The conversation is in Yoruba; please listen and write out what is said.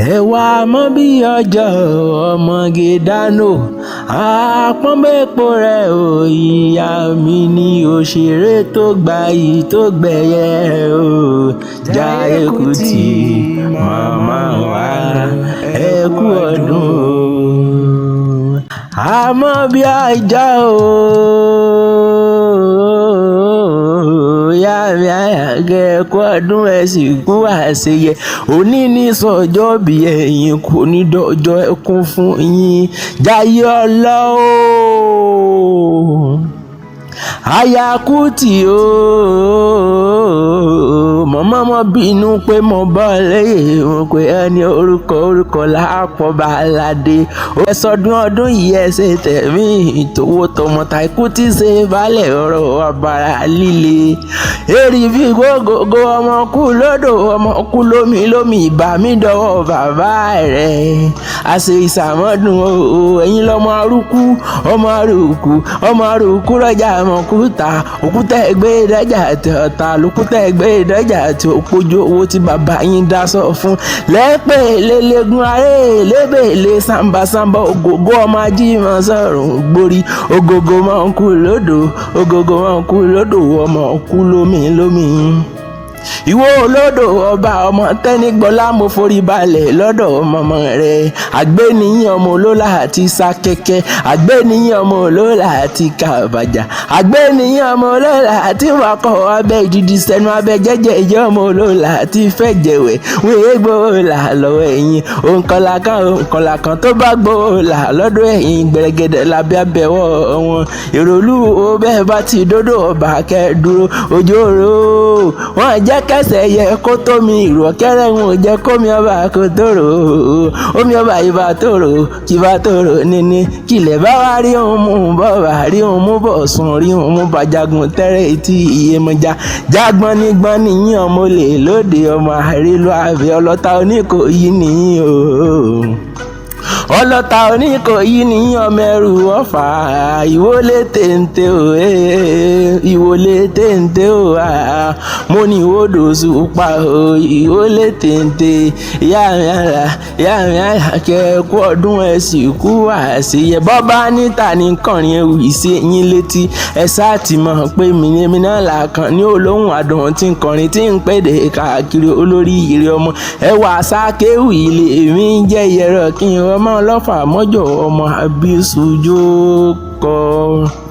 Ẹ̀wà mọ́ bí ọjọ́ ọmọge dáná àpọ́nbẹ́pọ̀ rẹ̀ ò, ìyá mi ní òṣèré tó gbayì tó gbẹ̀yẹ o. Jaiye Kuti, màmá wa, ẹ kú ọdún o. Àmọ́ bí ọjọ́ o, ìyá mi àyàgẹ́, ẹ kú ọdún, ẹ sì kú àṣeyẹ. Òní ní sọjọ́ bí ẹ̀yin kò ní dọjọ́ ẹkún fún yín. Jaiye ọlọ́ o, Aya Kuti o, mọ̀mọ́ mọ́ bínú pé mo bọ́ lẹ́yìn mo pé ẹni orúkọ orúkọ lápọ̀ balade. Ó ẹ sọdún ọdún yìí, ẹ ṣe tẹ̀mí ìtòwó tọmọ tàìkú tí ṣe balẹ̀ ọ̀rọ̀ abara líle. Èrì bí gbogbo ọmọ kú lódò, ọmọ kú lómi lómi, ìbá mi dọwọ́ bàbá rẹ̀. Àṣẹ ìsàmọ́dún o, ẹ̀yin lọ́mọ arúkú, ọmọ arúkú, ọmọ arúkú rọjà ọmọkúta òkúta ẹgbẹ́ ìdájà àti ọ̀tá lókúta ẹgbẹ́ ìdájà àti òpójú owó tí bàbá yín dá sọ fún lẹ́pẹ̀ lélẹ́gùn aré lébèlè sàǹbàṣàǹbà. Ògògó ọmọ ajímọ̀ sọ̀rọ̀ gbórí ògògó máa ń kú lódò, ògògó máa ń kú lódò, ọmọ kú lómi lómi. Ìwọ olódò ọba ọmọ tẹ́nigbọ́lá, mo forí balẹ̀ lọ́dọ̀ ọmọ rẹ̀. Àgbẹ̀niyàn ọmọ olólà àti sakẹ́kẹ́, àgbẹ̀niyàn ọmọ olólà àti kàbàjà, àgbẹ̀niyàn ọmọ olólà àti wakọ̀ abẹ́ ìdídí sẹ́nu abẹ́ jẹ́jẹ́ ìjẹ́ ọmọ olólà àti fẹ́jẹ̀wẹ̀ wọ́n gbòòlà lọ́wọ́ ẹ̀yìn. Òǹkọ̀là kan, òǹkọ̀là kan tó bá gbòòlà lọ́dọ̀ ẹ̀yìn, gbẹ̀rẹ̀gẹ̀dẹ̀ lábẹ́ abẹ́wọ́ wọn. Èròlú o, bẹ́ẹ̀ bá ti dódò ọba kẹ́ dúró òjòrò wọ́n jẹ́ kẹsẹ̀ yẹ kó tó mi ìrọ̀kẹ́rẹ́ ń jẹ́ kómi ọba kó tóró omi ọba ìbá tóró kìbá tóró níní kìlẹ̀ bá wá rí òun mú bọ́ bá rí òun mú bọ̀ sùn rí òun mú bàjágun tẹ́rẹ̀ etí iyemọja jágbọ́n nígbọ́n níyìn ọmọ olè lóde ọmọ àrílò àbẹ̀ ọlọ́ta oníkòyí níyìn o, ọlọ́ta oníkòyí ní ọmọ ẹrù ọ̀fà. Ìwọlé téńté o, ìwọlé téńté o, mo ní ìwọ́dò ṣùpá o, ìwọlé téńté. Ìyá mi àlà, ìyá mi àlà, kẹ́ẹ̀kú ọdún, ẹ̀ sì kú àṣeyẹ. Bọ́bá níta ní kọrin ewì sí yín létí, ẹ sáà ti mọ̀ pé mi ní èmi náà làkàn ní olóhùn àdùn tí ń kọrin tí ń pèdè káàkiri. Olórí ìrè ọmọ ẹwà sákéwì ilé mi ń jẹ́ ìyẹ̀rọ kí n ọmọ ọlọ́fà mọ́jọ́ ọmọ àbísùjú kọ́.